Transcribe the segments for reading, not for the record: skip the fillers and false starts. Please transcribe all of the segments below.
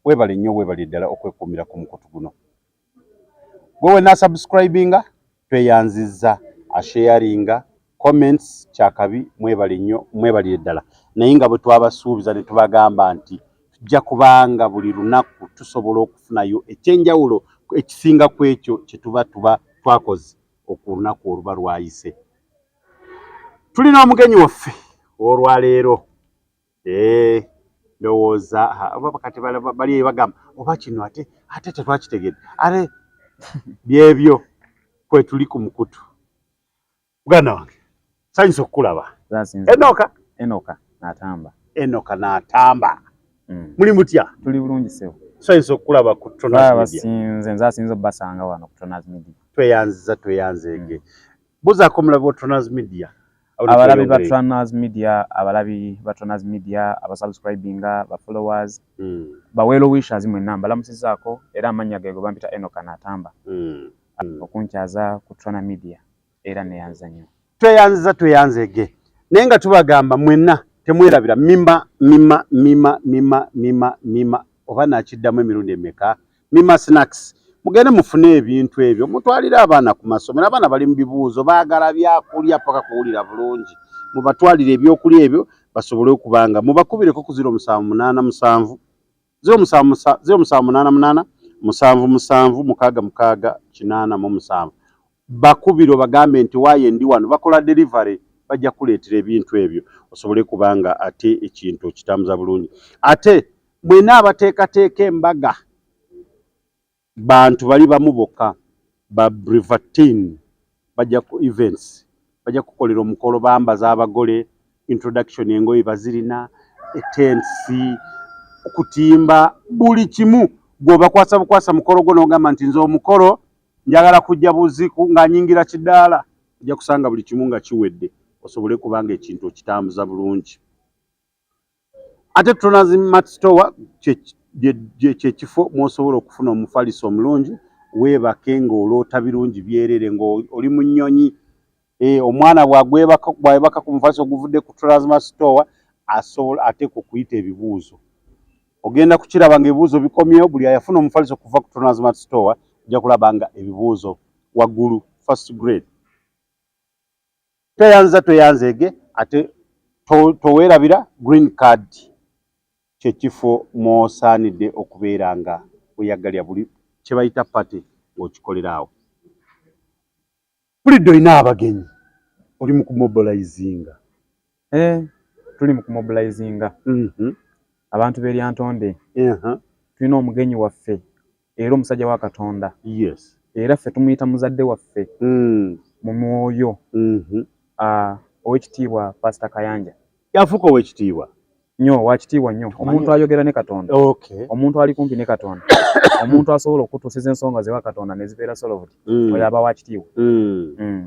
Weebale nnyo, weebale ddala okwekuumira ku mukutu guno. Gwe wenna subscribinga, tweyanzizza, asharinga, comments kyakabi. Mwebale nnyo, mwebalire ddala. Naye nga bwe twabasuubiza ne tubagamba nti tujja kubanga buli lunaku tusobola okufunayo ekyenjawulo ekisinga ku ekyo kye tuba tuba twakoze ku lunaku oluba lwayise. Tulina omugenyi waffe olwaleero. Ndowooza oba kati bali bagamba oba kino ate tetwakitegedde, ate byebyo kwe tuli ku mukutu. Muganda wange, sanyusa okukulaba. Enoka. Enoka Natamba. Enoka Natamba. Muli mutya? Tuli bulungi, ssebo. Sanyusa okukulaba ku Tronas Media. Basinze, nze asinze obbasanga wano ku Tronas Media. Tweyanziza, tweyanzeege. Buzaako omulabi wa Tronas Media. Abalabi ba Tronas Media, abalabi ba Tronas Media, abasubscribinga, ba followers, ba well wishers mwenna, mbalamusizaako. Era amannya gego bampita Enoka Natamba. Okunkyaza ku Trona Media era neyanza nnyo. Tweyanziza, tweyanzeege. Naye nga tubagamba mwenna temwerabira Mima, Mima, Mima, Mima, Mima, Mima. Oba nakiddamu emirundi emeka? Mima Snacks, mugende mufune ebintu ebyo, mutwalire abaana ku masomero. Abaana bali mu bibuuzo, baagala byakulya paka kuwulira bulungi. Mubatwalire ebyokulya ebyo basobole okubanga mubakubireko ku 0787 0788 77 66 87. Bakubire obagambe nti waaye ndi wano, bakola delivery, bajja kuleetera ebintu ebyo osobole kubanga ate ekintu okitambuza bulungi. Ate mwena abateekateeka embaga, bantu bali bamu bokka ba Brivatin, bajja ku events, bajja kukolera omukolo, bambaza abagole, introduction, engoye bazirina, tents, okutimba, buli kimu. Gwe obakwasa bukwasa mukolo gwo n'ogamba nti nze omukolo njagala kujja buziku nga nyingira kidaala, ojja kusanga buli kimu nga kiwedde osobole kubanga ekintu okitambuza bulungi. Ate Tronas Mart Store kyekifo mw'osobola okufuna omufaliso omulungi, weebake ng'oloota birungi byerere ng'oli mu nnyonyi. Omwana bw'agwebaka ku mufaliso oguvudde ku Tronas Mart Store, asobola ateekwa okuyita ebibuuzo. Ogenda kukiraba ng'ebibuuzo bikomyewo. Buli ayafuna omufaliso okuva ku Tronas Mart Store ojja kulaba nga ebibuuzo waggulu, first grade. Tweyanza, tweyanzeege. Ate toweerabira Green Card, kyekifo mw'osaanidde okubeera nga weyagalira buli kye bayita party ng'okikolera awo. Bulidde olina abagenyi, oli mu kumobilizinga. Tuli mu kumobilizinga abantu b'e Lyantonde. Tulina omugenyi waffe era omusajja wa Katonda. Era ffe tumuyita muzadde waffe mu mwoyo, Owekitiibwa Pasita Kayanja. Yafuuka owekitiibwa? Nnyo, wakitiibwa nnyo, omuntu ayogera ne Katonda, omuntu ali kumpi ne Katonda, omuntu asobola okutuusiza ensonga ze wa Katonda ne zibeera solved. Oyo aba wakitiibwa.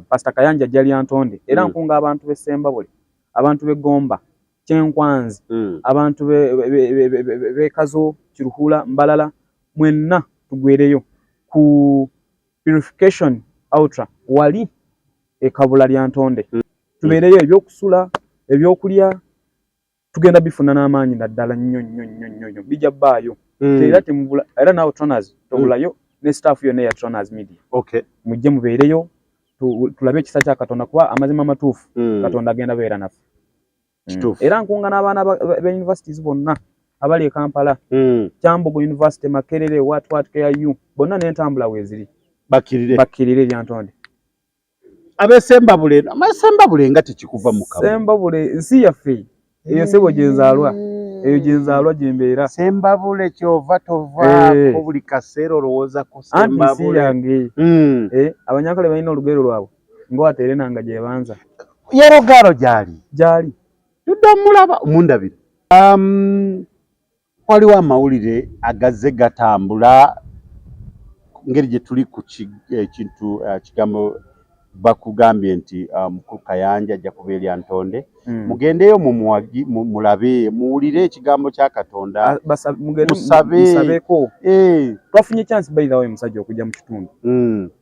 Pasita Kayanja ajja Lyantonde era nkunga abantu b'e Ssembabule, abantu b'e Gomba, Kyenkwanzi, abantu b'e Kazo, Kiruhura, Mbalala, mwenna tugwereyo ku Purification Altar wali ekabula Lyantonde. Tubeereyo, ebyokusula, ebyokulya tugenda bifuna n'amaanyi naddala nnyo nnyo nnyo nnyo nnyo, bijja bbaayo. Era temubula, era naawe Tronas tobulayo ne staff yonna eya Tronas Media. Mujje mubeereyo, tulabe ekisa kya Katonda, kuba amazima amatuufu, Katonda agenda beera naffe. Era nkunga n'abaana be universities bonna abali e Kampala, Kyambogo University, Makerere, what what, KIU, bonna n'entambula weeziri. Bakkirire. Bakkirire Lyantonde. Abesembabule, amasembabule nga tekikuva mu kamwa. Sembabule nsi yaffe eyo, sebo, gyenzaalwa eyo, gyenzaalwa, gyembeera. Sembabule kyova tovaako. Buli kaseera olowooza ku Anti nsi Sembabule. yange. Abanyankole balina olugero lwabwe ngawateere nanga gyebanza. Yerogaro gyali. Gyali. Tudda mulaba mundabira. Waliwo amawulire agazze gatambula ngeri gye tuli ku ekintu kigambo bakugambye nti mukulu Kayanja ajja kuba e Lyantonde. Mugendeyo mumuwagi, mulabe, muwulire ekigambo kya Katonda. Mugende Musabe. Musabeeko. Twafunye chance, by the way, musajja okujja mu kitundu.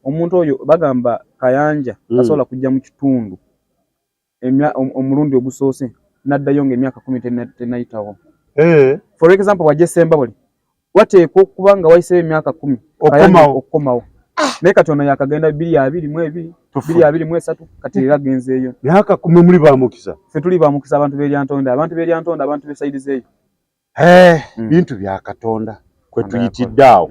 Omuntu oyo bagamba Kayanja tasobola kujja mu kitundu omulundi ogusoose n'addayo ng'emyaka 10 tenayitawo. For example, wajja Sembabule. Wateekwa okuba nga wayiseeyo emyaka 10 okukomawo. Naye kati ono yakagenda 2022, 2023, kati era agenzeeyo. Myaka 10 muli ba mukisa. Ffe tuli ba mukisa abantu b'e Lyantonde, abantu b'e Lyantonde, abantu b'e side z'eyo. Bintu bya Katonda kwe tuyitidde awo.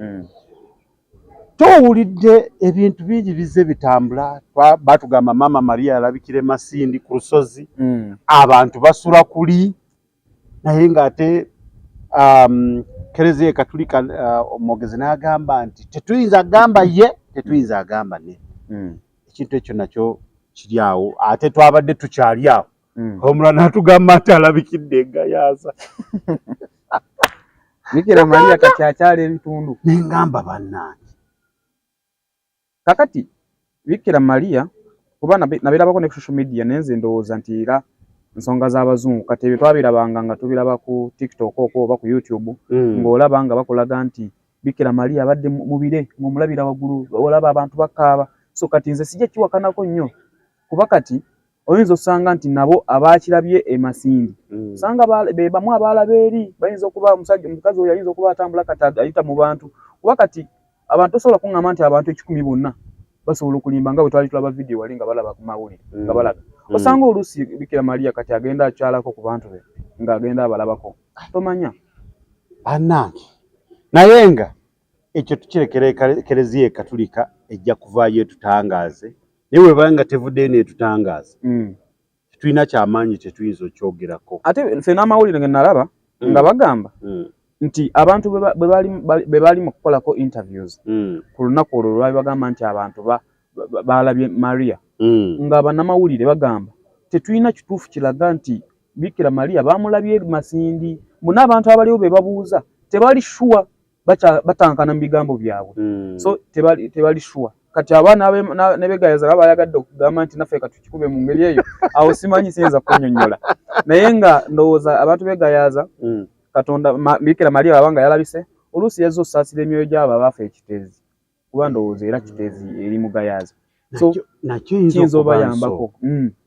Towulidde ebintu bingi bizze bitambula, batugamba Maama Maria alabikira e Masindi ku lusozi, abantu basula kuli, naye ng'ate Kereziya Katulika omwogezi n'agamba nti tetuyinza kugamba ye, tetuyinza agamba ne. Ekintu ekyo nakyo kiri awo, ate twabadde tukyali awo. Omulala n'atugamba nti alabikidde e Gayaza. Bikira Maria kati akyala ebitundu. Ne ngamba bannange. Kakati Bikira Maria kuba nabirabako ne ku social media, naye nze ndowooza nti era nsonga z'abazungu. Kati ebyo twabirabanga nga tubiraba ku TikTok okwo oba ku YouTube, ng'olaba nga bakulaga nti Bikira Maria abadde mu bire, ng'omulabira waggulu, olaba abantu bakaaba. So kati nze sijja kiwakanako nnyo, kuba kati oyinza osanga nti nabo abaakirabye e Masindi, osanga be bamu abaalaba eri, bayinza okuba omusajja omukazi oyo ayinza okuba atambula kati ayita mu bantu, kuba kati abantu tosobola kuŋŋamba nti abantu 1,000 bonna basobola okulimba nga bwe twali tulaba vidiyo wali nga balaba ku mawulire nga balaga. Osanga oluusi Bikira Maria kati agenda akyalako ku bantu be ng'agenda abalabako, tomanya. Bannange, naye nga ekyo tukirekera Kereziya Katulika ejja kuvaayo etutangaaze, naye bw'eba nga tevuddeyo n'etutangaaza, tetulina kyamaanyi tetuyinza okyogerako. Ate ffe n'amawulire ge nalaba nga bagamba nti abantu bwe bali mu kukolako interviews ku lunaku olwo lwali bagamba nti abantu balabye Maria, nga bannamawulire bagamba tetulina kituufu kiraga nti Bikira Maria bamulabye Masindi, mbu n'abantu abaliwo be babuuza tebali sure, batankana mu bigambo byabwe, so tebali sure. Kati abaana ne Begayaza baba bayagadde okugamba nti naffe katukikube mu ngeri eyo, awo simanyi siyinza kunnyonnyola, naye nga ndowooza abantu Begayaza Katonda Bikira Maria bw'aba nga yalabise oluusi yazze okusaasira emyoyo gy'abo abaafa ekiteezi, kuba ndowooza era kiteezi eri mu Gayaza, so kiyinza obayambako,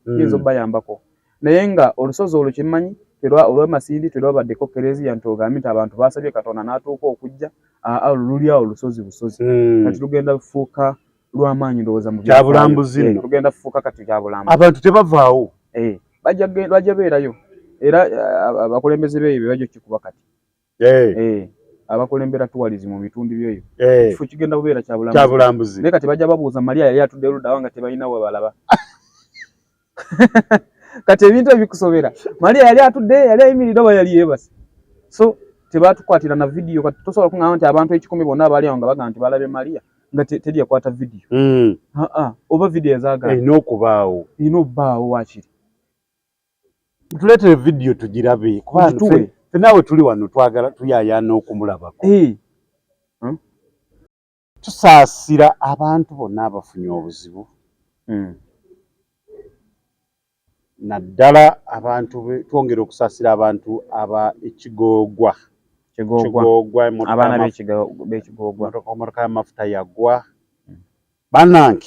kiyinza obayambako. Naye nga olusozi olwo kyemmanyi olw'e Masindi terwabaddeko kereziya nti ogambe nti abantu baasabye Katonda n'atuuka okujja, luli awo lusozi busozi, kati lugenda kufuuka lw'amaanyi ndowooza mu kyabulambuzi nno, lugenda kufuuka kati kyabulambuzi, abantu tebavaawo, bajja beerayo, era abakulembeze beeyo be bajja okukikuba kati. Abakulembera tourism mu bitundu byeyo, ekifo kigenda kubeera kyabulambuzi, naye kati bajja babuuza Maria yali atudde ludda wa nga tebalina we balaba. Kati ebintu ebikusobera, Maria yali atudde, yali ayimiridde oba yali yeebase, so tebatukwatira na vidiyo. Kati tosobola kuŋŋamba nti abantu 1,000 bonna abaali awo nga bagamba nti balabye Maria nga teri yakwata vidiyo, oba vidiyo ezaagaana erina okubaawo, erina obbaawo waakiri. Tuleetere vidiyo tugirabe, kuba ffe naawe tuli wano twagala tuyaayaana okumulabako. Tusaasira abantu bonna abafunye obuzibu, naddala abantu twongera okusaasira abantu aba Ekigoogwa, abaana b'Ekigoogwa, emotoka y'amafuta yagwa. Bannange,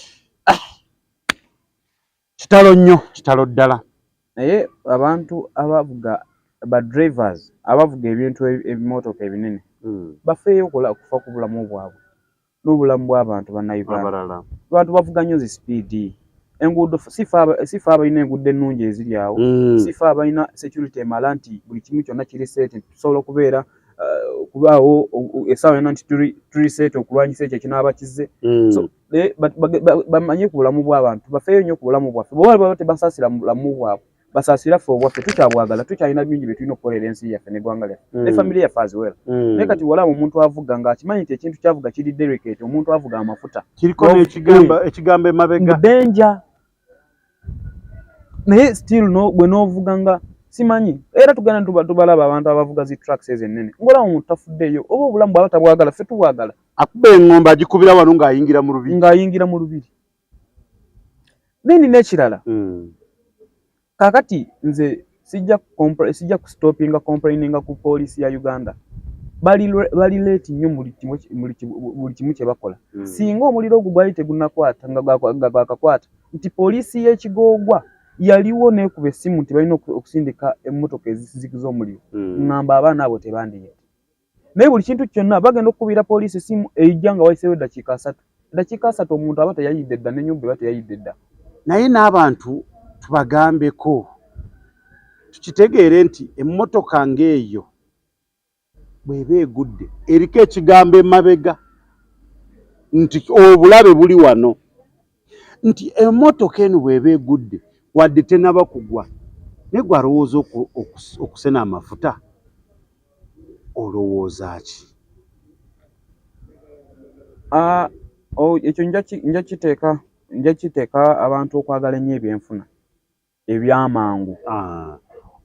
kitalo nnyo, kitalo ddala. Naye abantu abavuga, ba drivers abavuga ebintu ebimotoka ebinene, bafeeyo okufa ku bulamu bwabwe n'obulamu bw'abantu bannayuganda. Abantu bavuga nnyo zi sipiidi, enguudo si ffe abalina enguudo ennungi eziri awo, si ffe abalina security emala nti buli kimu kyonna kiri set, tusobola okubeera kubaawo essaawa yonna nti tuli set okulwanyisa ekyo ekinaaba kizze. So bamanye ku bulamu bw'abantu, bafeeyo nnyo ku bulamu bwaffe. Bwe baba tebasaasira bulamu bwabwe, basaasira ffe obwaffe, tukyabwagala, tukyalina bingi bye tulina okukolera ensi yaffe n'eggwanga lyaffe ne famire yaffe as well. Naye kati walaba omuntu avuga ng'akimanyi nti ekintu kyavuga kiri delicate, omuntu avuga amafuta kiriko n'ekigambo emabega danger, naye still no bwe n'ovuga nga simanyi. Era tugenda tubalaba abantu abavuga zi trucks ezo ennene, ng'olaba omuntu tafuddeeyo, oba obulamu bw'aba tabwagala, ffe tubwagala. Akuba eŋŋombe agikubira wano ng'ayingira mu lubiri, ng'ayingira mu lubiri. Then n'ekirala, kaakati nze sijja kustopinga complaininga ku poliisi ya Uganda, bali late nnyo buli kimu kye bakola. Singa omuliro ogwo gwali tegunnakwata nga gwakakwata, nti poliisi y'Ekigoogwa yaliwo n'ekuba essimu nti balina okusindika emmotoka ezizikiza omuliro, ŋŋamba abaana abo tebandiyedde. Naye buli kintu kyonna bagenda okukubira poliisi essimu ejja nga wayiseewo eddakiika 3. Eddakiika 3 omuntu aba teyayidde dda n'ennyumba eba teyayidde dda. Naye n'abantu tubagambeko tukitegeere nti emmotoka ng'eyo bw'eba egudde eriko ekigambo emabega nti obulabe buli wano, nti emmotoka eno bw'eba egudde wadde tenaba kugwa, naye gwe alowooza okusena amafuta olowooza ki? Ekyo nja kiteeka abantu okwagala ennyo ebyenfuna ebyamangu.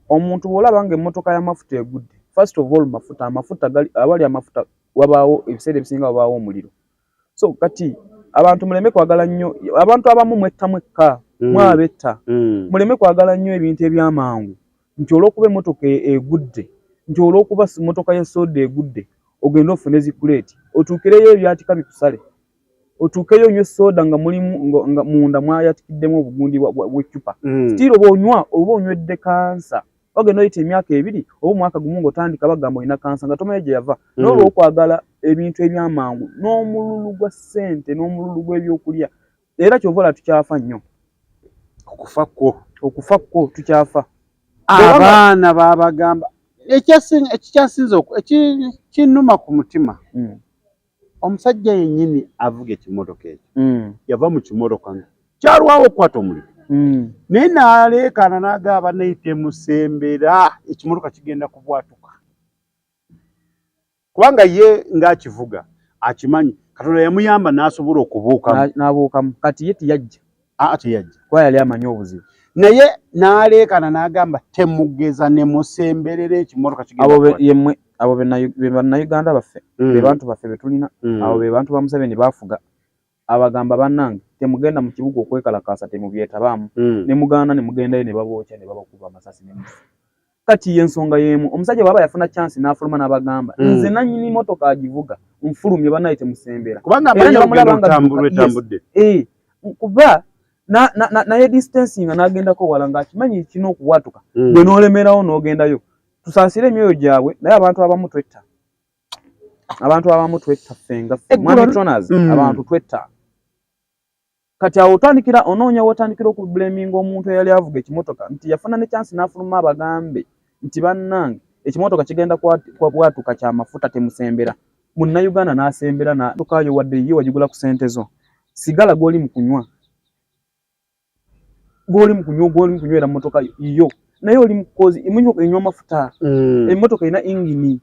Omuntu bw'olaba ng'emmotoka y'amafuta egudde, first of all mafuta, amafuta gali awali amafuta wabaawo ebiseera ebisinga wabaawo omuliro. So kati abantu muleme kwagala nnyo, abantu abamu mwetta mwekka, mwabetta. Muleme kwagala nnyo ebintu ebyamangu nti olw'okuba emmotoka egudde, nti olw'okuba mmotoka ya soda egudde ogende ofune zikuleeti, otuukireyo ebyatika bikusale, otuukeyo onywe soda nga mulimu nga munda mwayatikiddemu obugundi bw'eccupa. Still oba onywa oba onywedde kansa, ogenda oyita emyaka 2 oba omwaka gumu ng'otandika bagamba olina kansa nga tomanyi gye yava. Naye olw'okwagala ebintu ebyamangu n'omululu gwa ssente n'omululu gw'ebyokulya, era kyova olaba tukyafa nnyo. Okufa kwo tukyafa. Abaana babagamba ekikyasinze kinnuma ku mutima. Omusajja yennyini avuga ekimotoka ekyo yava mu kimotoka nga kyalwawo okukwata omuliro, naye n'aleekaana n'agamba naye temusembera, ekimotoka kigenda kubwatuka, kubanga ye ng'akivuga akimanyi Katonda yamuyamba n'asobola okubuukamu. N'abuukamu. Kati ye teyajja. Teyajja. Kuba yali amanyi obuzibu. Naye n'aleekaana n'agamba temugeza ne musemberera ekimotoka kigenda kubwatuka. Yemmwe abo be bannayuganda baffe, be bantu baffe be tulina, abo be bantu ba Museveni baafuga. Abagamba bannange temugenda mu kibuga okwekalakaasa, temubyetabaamu. Ne mugaana ne mugendayo ne babookya ne babakuba amasasi ne mufa. Kati ye ensonga y'emu, omusajja bw'aba yafuna chance n'afuluma n'abagamba nze nannyini mmotoka agivuga nfulumye bannaye temusembera. Kubanga amanyi olugendo lwetambudde. Kuba naye distancing n'agendako wala ng'akimanyi kirina okubwatuka, gwe n'olemerawo n'ogendayo. Tusaasire emyoyo gyabwe, naye abantu abamu twetta. Abantu abamu twetta ffe nga ffe. Mwami Tronas, abantu twetta. Kati awo otandikira onoonya w'otandikira okublaminga omuntu eyali avuga ekimotoka nti yafuna ne chance n'afuluma abagambe nti bannange ekimotoka kigenda kubwatuka kya mafuta temusembera. Munnayuganda n'asembera n'atukayo wadde ye wagigula ku ssente zo. Sigala gw'oli mu kunywa. Gw'oli mu kunywa, gw'oli mu kunywera mmotoka yo. Naye oli mu kozi, emmotoka enywa mafuta. Emmotoka erina ingini.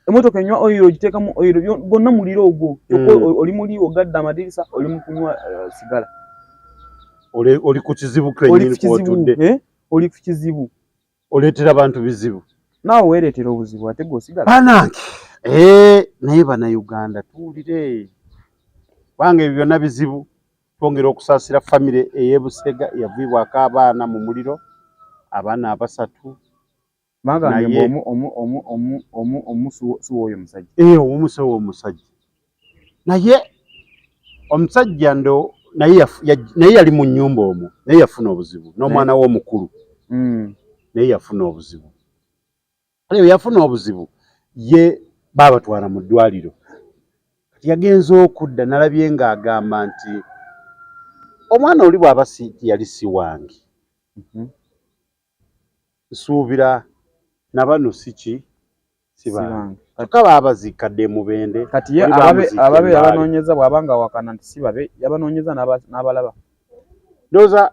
Emmotoka enywa oil, ogiteekamu oil, gwonna muliro ogwo. Kyokka oli muli ogadde amadirisa, oli mu kunywa sigala. Oli ku kizibu kennyini kw'otudde. Oli ku kizibu. Oleetera abantu bizibu. Naawe weereetera obuzibu ate gwe osigala. Bannange, naye bannayuganda tuwulire. Kubanga ebyo byonna bizibu. Twongera okusaasira famire ey'e Busega eyaviibwako abaana mu muliro, abaana 3. Bagambye omu si w'oyo musajja. Omu si w'omusajja. Naye omusajja ndo naye yali mu nnyumba omwo, naye yafuna obuzibu n'omwana we omukulu. Naye yafuna obuzibu. Kale bwe yafuna obuzibu ye baabatwala mu ddwaliro. Kati yagenze okudda nalabye ng'agamba nti omwana oli bw'aba yali si wange. Nsuubira na bano si ki si bange. Kyokka baabaziika dda e Mubende. Kati ye ababe yabanoonyeza bw'aba nga awakana nti si babe, yabanoonyeza n'abalaba. Ndowooza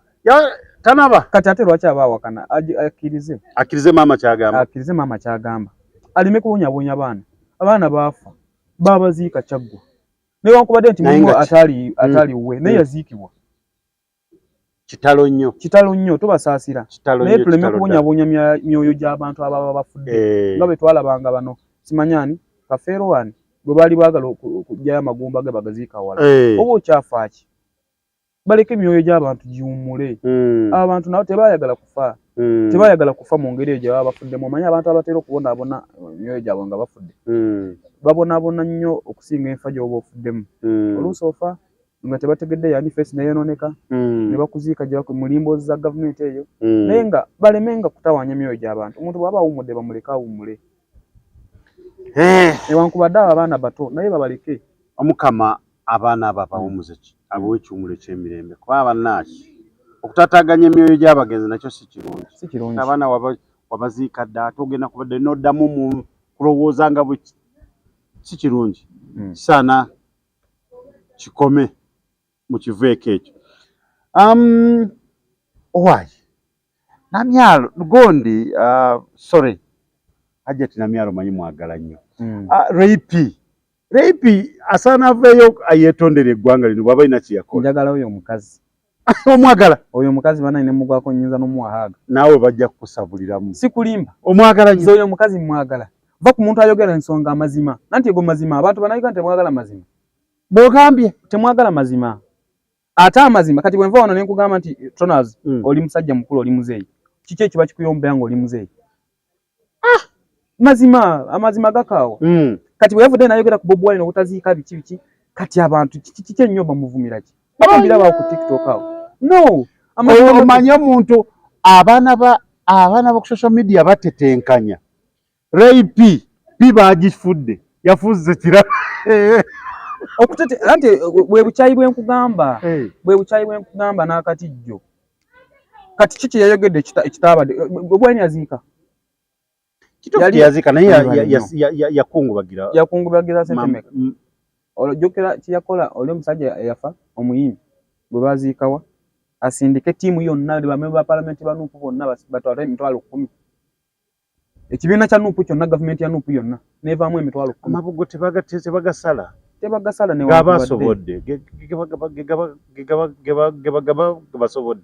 tanaba. Kati ate lwaki aba awakana? Akkirize. Akkirize maama ky'agamba. Akkirize maama ky'agamba. Aleme kubonyaabonya baana. Abaana baafa. Baabaziika Kyaggwa. Newankubadde nti mulimu atali we, naye yaziikibwa. Kitalo nnyo. Kitalo nnyo, tubasaasira. Naye tuleme kubonyaabonya myoyo gy'abantu ababa bafudde. Nga bwe twalabanga bano, simanyi ani, Kafeero ani, gwe baali baagala okuggyayo amagumba ge bagaziika wala. Oba okyafa ki? Baleke emyoyo gy'abantu giwummule. Abantu nabo tebaayagala kufa. Tebaayagala kufa mu ngeri eyo gye baba bafuddemu. Omanyi abantu abatera okubonaabona emyoyo gyabwe nga bafudde. Babonaabona nnyo okusinga enfa gy'oba ofuddemu. Oluusi ofa nga tebategedde yani face neyonooneka, ne bakuziika gye mu limbo za gavumenti eyo. Naye nga balemenga kutawaanya myoyo gy'abantu. Omuntu bw'aba awummudde bamuleke awummule. Newankubadde abo abaana bato, naye babaleke. Omukama abaana abo abawumuze, abawe ekiwumulo eky'emirembe, kuba abanaaki okutaataaganya emyoyo gy'abagenzi nakyo si kirungi. Si kirungi. Abaana wabaziika dda, ate ogenda kubadde n'oddamu mu kulowooza nga bwe si kirungi. Kisaana kikome mu kiveeko ekyo. Owaayi Namyalo gondi, sorry, Hajjati Namyalo, manyi mwagala nnyo. Ray P, Ray P asaana aveeyo yeetondere eggwanga lino bw'aba alina kye yakola. Njagala oyo omukazi. Omwagala? Oyo omukazi banaye nemugwako nyinza n'omuwa hug. Naawe bajja kukusabuliramu. Sikulimba. Omwagala nnyo? Oyo omukazi mwagala. Va ku muntu ayogera ensonga, amazima. Nanti ego mazima, abantu banayiga nti temwagala mazima. Bw'ogambye. Temwagala mazima, ate amazima kati bwenva wano nenkugamba nti Tronas, oli musajja mukulu, oli muzeeyi, kiki ekiba kikuyombera nga oli muzeeyi? Ah! Mazima, amazima gakaawa. Kati bwe yavudde nayogera ku Bobi Wine obutaziika biki biki, kati abantu kiki ennyo bamuvumira ki? Bamubiraba ku TikTok awo. No, omanyi omuntu abaana ba ku social media batetenkanya. Ray P P bagifudde yafuze kira. Okutete anti bwe bukyayi bwe nkugamba, bwe bukyayi bwe nkugamba n'akatijjo. Kati kiki yayogedde ekitabadde? Bobi Wine yaziika. Yazika, naye yakungubagira. Yakungubagira sente meka? Olojjukira kyeyakola oli omusajja eyafa, omuyimbi gwe baziikawa, asindike ttiimu yonna, bamemba ba palamenti ba NUP bonna batwale 100,000, ekibiina kya NUP kyonna, gavumenti ya NUP yonna nevaamu 100,000. Amabugo tebagasala. Tebagasala. Gaba asobodde gebasobodde.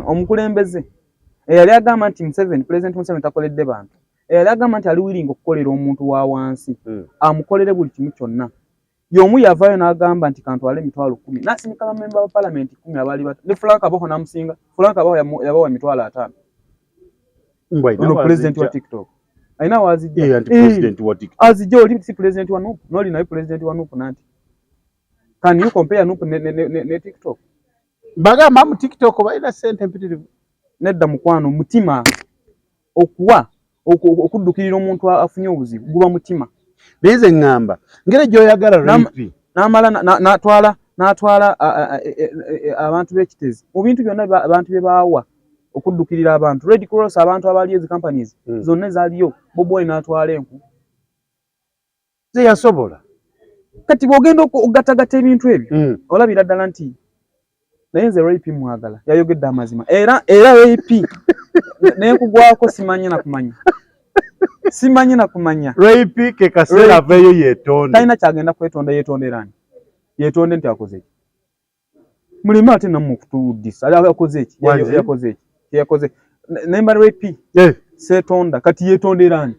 Omukulembeze eyali agamba nti Museveni, President Museveni takoledde bantu, eyali agamba nti ali willing okukolera omuntu wa wansi, amukolere buli kimu kyonna, y'omu yavaayo n'agamba nti kantwale 100,000, n'asindika bamemba ba palamenti 10 abaali bato ne Frank Abaho n'amusinga. Frank Abaho yabawa 50,000. Ono president wa TikTok alina wazijja. Azijja. Oli si president wa NUP, noli naye president wa NUP nanti can you compare NUP ne TikTok? Bagamba mu TikTok balina sente mpitirivu. Nedda mukwano, mutima okuwa, okuddukirira omuntu afunye obuzibu guba mutima. Naye nze ŋŋamba ngeri gy'oyagala Ray P. N'amala n'atwala abantu b'ekitezi mu bintu byonna abantu bye baawa okuddukirira abantu, Red Cross, abantu abaaliyo, ezi companies zonna ezaaliyo, Bobi Wine n'atwala enku. Ze yasobola. Kati bw'ogenda okugattagatta ebintu ebyo, olabira ddala nti naye nze Ray P mwagala, yayogedde amazima. Era Ray P nenkugwako simanyi nakumanya, simanyi nakumanya. Ray P ke kaseera aveeyo yeetonde. Talina kyagenda kwetonda. Yeetonderani? Yeetonde nti akoze ki? Muleme ate nammwe okutuwuddisa. Akoze ki? Yakoze ki? Yakoze nemba Ray P seetonda. Kati yeetonderani?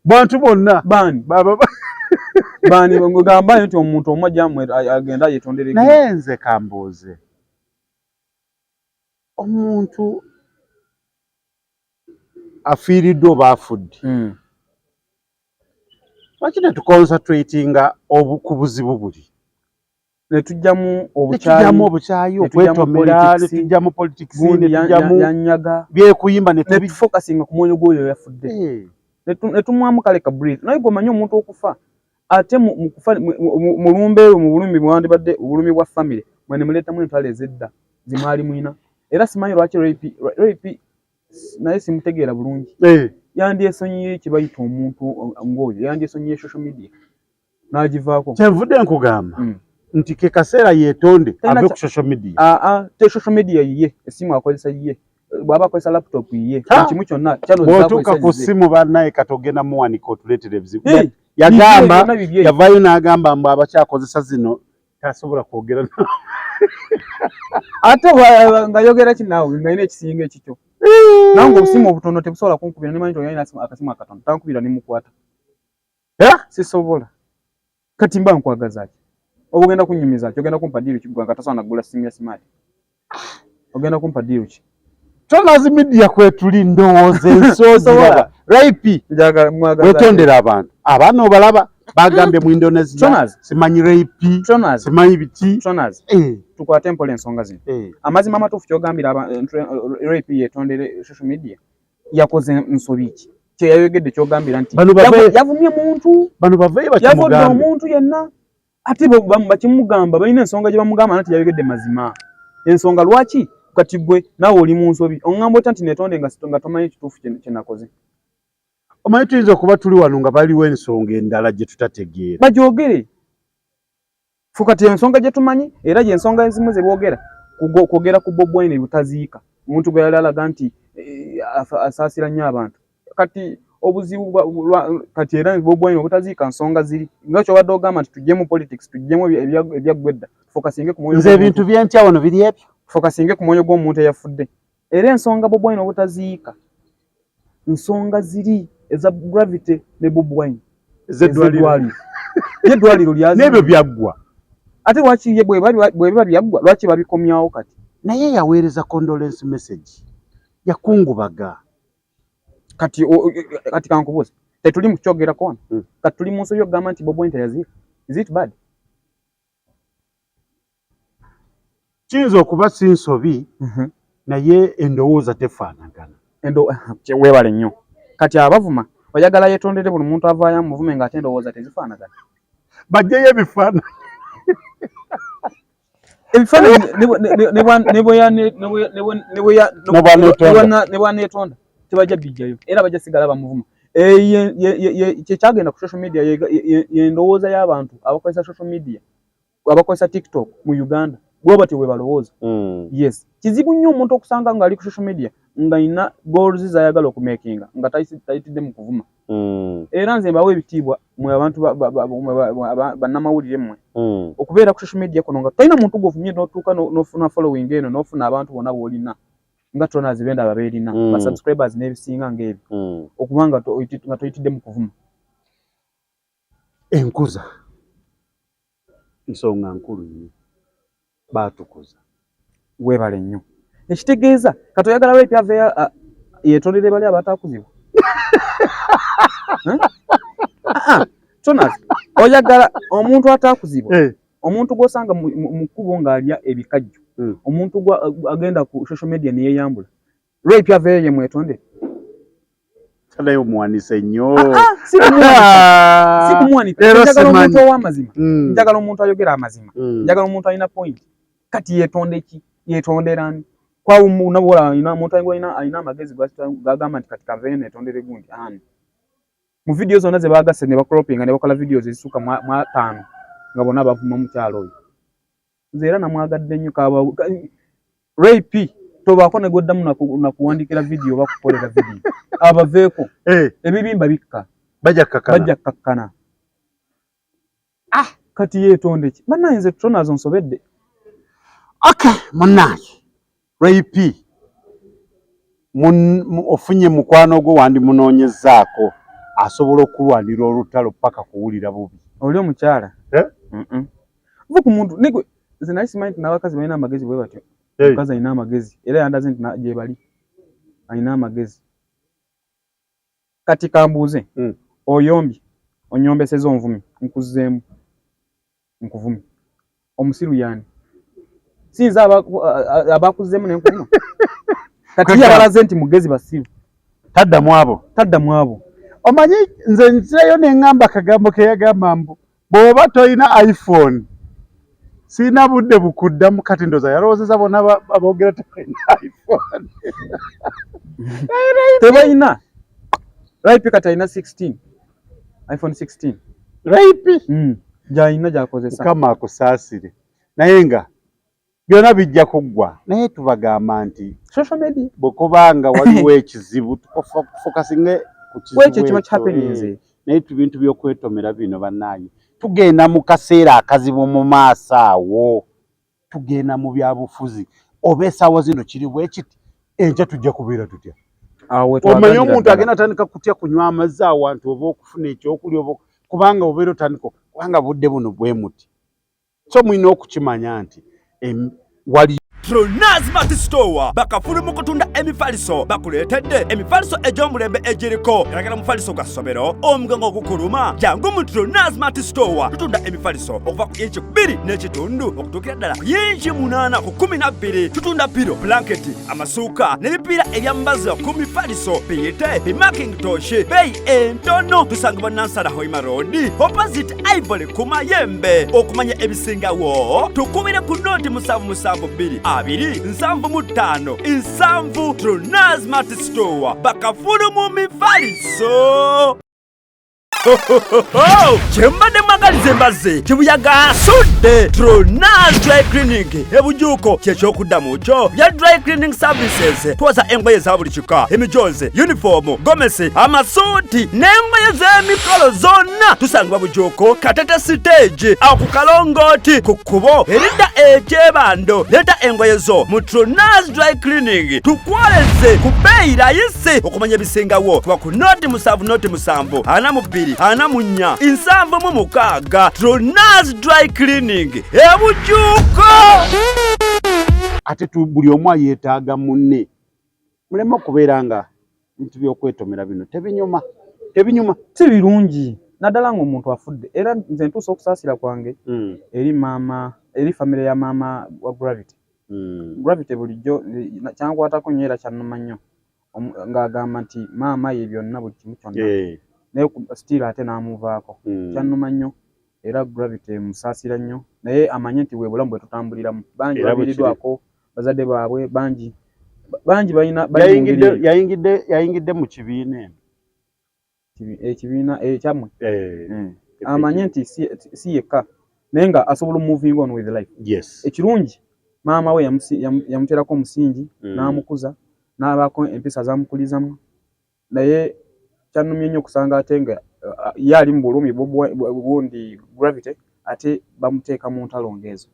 Bantu bonna. Baani? Baani? Gambayo nti omuntu omu ajja agenda yetondere. Naye nze kambuuze, omuntu afiiriddwa oba afudde, lwaki tetuconcentratinga ku buzibu buli? Netujjamu. Netujjamu obukyayi, okwetomera, netujjamu politics, netujjamu yanyaga byekuyimba. Netufocusinga ku mwoyo gw'oyo yafudde, netumwamu kale ka breath. Naye gwe omuntu okufa ate mukufa mulumbe mu bulumi bwandibadde obulumi bwa family mwe ne muleetamu entwalo ez'edda zimwali mwina. Era simanyi lwaki Ray P naye simutegeera bulungi. Yandyesonyiye kye bayita omuntu ng'oyo, yandyesonyiye social media n'agivaako. Kyenvudde nkugamba nti ke kaseera yeetonde, ave ku social media. Aa, te social media yiye, essimu akozesa yiye, bw'aba akozesa laptop yiye, kimu kyonna. Bw'otuuka ku ssimu bannaye kati ogenda muwanika otuleetera ebizibu. Yagamba, yavaayo n'agamba mbu abakyakozesa zino tasobola kwogera. Ate nga yogera ki naawe nga yina ekisinga ekikyo? Nange obusimu obutono tebusobola kunkubira. Nemanyi nti oyina akasimu akatono, tankubira nemukwata, sisobola. Kati mba nkwagaza ki? Oba ogenda kunnyumiza ki? Ogenda kumpa deal ki? Gwe nga tosobola nagula simu ya smart, ogenda kumpa deal ki? Tonazi media kwetuli, ndowooza ensoogiraba. Ray P, wetondera abantu, abaana obalaba bagambye mu Indonesia simanyi Ray P, simanyi biki. Tukwate empola ensonga zino. Amazima amatuufu kyogambira Ray P yetondere social media, yakoze nsobi ki? Kyeyayogedde kyogambira nti yavumye muntu, bano baveeyo yavudde omuntu yenna, ate bakimugamba balina ensonga gye bamugamba nti yayogedde mazima. Ensonga lwaki kati gwe naawe oli mu nsobi oŋŋamba otya nti neetonde nga tomanyi ekituufu kye nakoze? Omanyi tuyinza okuba tuli wano nga baliwo ensonga endala gye tutategeera, bagyogere. Kati ensonga gye tumanyi era gy'ensonga ezimu ze boogera kwogera ku Bobi Wine butaziika, omuntu gwe yali alaga nti asaasira nnyo abantu. Kati obuzibu kati era Bobi Wine obutaziika nsonga ziri nga kyobadde ogamba nti tuggyemu politics, tuggyemu ebyaggwa edda, tufokasinge ku mwoyo. Nze ebintu byentya wano biri ebyo, tufokasinge ku mwoyo gw'omuntu eyafudde. Era ensonga Bobi Wine obutaziika nsonga ziri eza Gravity ne Bobi Wine ez'eddwaliro, eddwaliro n'ebyo byaggwa. Ate lwaki bwe biba byaggwa lwaki babikomyawo kati? Naye yaweereza condolence message, yakungubaga. Kati kati kankubuuza, tetuli mu kyogerako wano, kati tuli mu nsobi okugamba nti Bobi Wine teyaziika? Is it bad? Kiyinza okuba si nsobi, naye endowooza tefaanagana. Weebale nnyo. Kati abavuma oyagala yeetondere buli muntu avaayo amuvume ng'ate endowooza tezifaanagana? Bajjeyo ebifaananyi. Ebifaananyi ne bwaneetonda tebajja bijjayo, era bajja sigala bamuvuma. Kyekyagenda ku social media yendowooza y'abantu abakozesa social media, abakozesa TikTok mu Uganda, bwe batyo bwe balowooza. Yes, kizibu nnyo omuntu okusanga ng'ali ku social media ng'alina goals z'ayagala okumakinga nga tayitidde mu kuvuma. Era nze mbawa ebitiibwa mwe abantu bannamawulire mmwe okubeera ku social media kuno nga tolina muntu gw'ovumye n'otuuka n'ofuna following eno n'ofuna abantu bonna b'olina nga Tonaz bendaba beerina ba subscribers n'ebisinga ng'ebyo, okuba nga toyitidde mu kuvuma. Enkuza nsonga nkulu nnyo, baatukuza. Weebale nnyo. Ekitegeeza kati oyagala Ray P aveeyo yeetondere bali abataakuzibwa? Tonaz, oyagala omuntu ataakuzibwa, omuntu gw'osanga mu kkubo ng'alya ebikajjo, omuntu agenda ku social media ne yeeyambula, Ray P aveeyo ye mwetondere? Naye omuwanise nnyo. Si kumuwanika, njagala omuntu ow'amazima, njagala omuntu ayogera amazima, njagala omuntu alina point. Kati yeetonde ki? Yeetondera ani? Kwawo omuntu alina amagezi gagamba nti kati kaveeyo neetondere gundi ani? Mu vidiyo zonna ze baagasse ne bacropinga ne bakola videos ezisukka mu 5 nga bonna bavuma mukyala oyo. Nze era namwagadde nnyo. Ray P, tobaako ne gwoddamu nakuwandiikira vidiyo oba kukolera vidiyo, abaveeko ebibimba bikka. Bajja kkakkana. Bajja kkakkana. Ah, kati yeetonde ki? Bannange, nze tonazo nsobedde. Okay, munnange Ray P, ofunye mukwano gwo wandimunoonyezaako asobola okulwanira olutalo paka kuwulira bubi. Oli omukyala va ku muntu negwe. Nze nali simanyi nti n'abakazi balina amagezi bwe batyo. Omukazi alina amagezi era yandaze nti gye bali alina amagezi. Kati kambuuze, oyombye onyombeseza onvumi, nkuzzeemu nkuvumi, omusiru yaani? Sinza abakuzzeemu nenkuvuma. Kati ye abalaze nti mugezi basiru. Taddamu abo. Taddamu abo. Omanyi nze nzirayo neŋŋamba akagambo ke yagamba mbu bw'oba tolina iPhone sirina budde bukuddamu. Kati ndowooza yalowoozeza bonna aboogera tebalina iPhone. Tebalina. Ray P kati alina 16, iPhone 16. Ray P? Gyalina gyakozesa. Mukama akusaasire, naye nga byonna bijja kuggwa, naye tubagamba nti social media bwe kubanga waliwo ekizibu, tufokasinge ku kizibu ekyo kiba kihappeninze. Naye tubintu by'okwetomera bino, bannange, tugenda mu kaseera akazibu mu maaso awo. Tugenda mu byabufuzi, oba essaawa zino kiri bwe kiti, enkya tujja kubeera tutya? Omanyi omuntu agenda atandika kutya kunywa amazzi awantu oba okufuna ekyokulya, oba kubanga obeera otandika kubanga budde buno bwe muti. So mulina okukimanya nti wali Tronazmat Store bakafulu mu kutunda emifaliso, bakuleetedde emifaliso egy'omulembe egiriko galagala mufaliso gwa ssomero, omugongo ogukuluma. Jangu mu Tronazmat Store, tutunda emifaliso okuva ku inci 2.5 okutuukira ddala ku yinci 8 ku 12. Tutunda pillow, blanketi, amasuuka n'ebipiira ebyambazibwa ku mifaliso, biyite bimakintosh, beeyi entono. Tusangibwa Nansana Hoima Road, opposite Ivory ku Mayembe. Okumanya ebisingawo tukubire ku noti 772 275 7. Tronazmat Store, bakafulu mu mifaliso. Kyembadde mwagaliza embazzi kibuyaga asudde. Tronaz Dry Cleaning ebujuuko kyekyokuddamu kyo bya dry cleaning services. Twoza engoye za buli kika, emijozi, yunifoomu, gomesi, amasuuti n'engoye z'emikolo zonna. Tusangibwa Bujuuko, Katete stage, awo ku kalongooti ku kkubo eridda ekyebando. Leeta engoye zo mu Tronaz Dry Cleaning tukwoleze ku bbeeyi rayisi. Okumanya ebisingawo kuba ku noti 7 noti 7 42 44 76. Tronaz Dry Cleaning ebujuuko. Ate buli omu ayeetaaga munne, muleme okubeera nga bintu by'okwetomera bino tebinyuma, tebinyuma. Si birungi, naddala ng'omuntu afudde. Era nze ntuusa okusaasira kwange eri maama, eri famire ya maama wa Gravity. Gravity bulijjo kyankwatako nnyo era kyannuma nnyo ng'agamba nti maama ye byonna, buli kimu kyonna, naye still ate n'amuvaako. Kyannuma nnyo era Gravity musaasira nnyo, naye amanye nti bwe bulamu bwe tutambuliramu. Bangi baviiriddwako bazadde baabwe, bangi bangi balina. Yayingidde mu kibiina eno. Ekibiina ekyammwe. Amanye nti si yekka, naye nga asobola moving on with life. Ekirungi maama we yamuteerako omusingi, n'amukuza, n'abaako empisa zamukulizamu. Naye kyannumye nnyo okusanga ate nga ye ali mu bulumi bundi Gravity ate bamuteeka mu ntalo ng'ezo.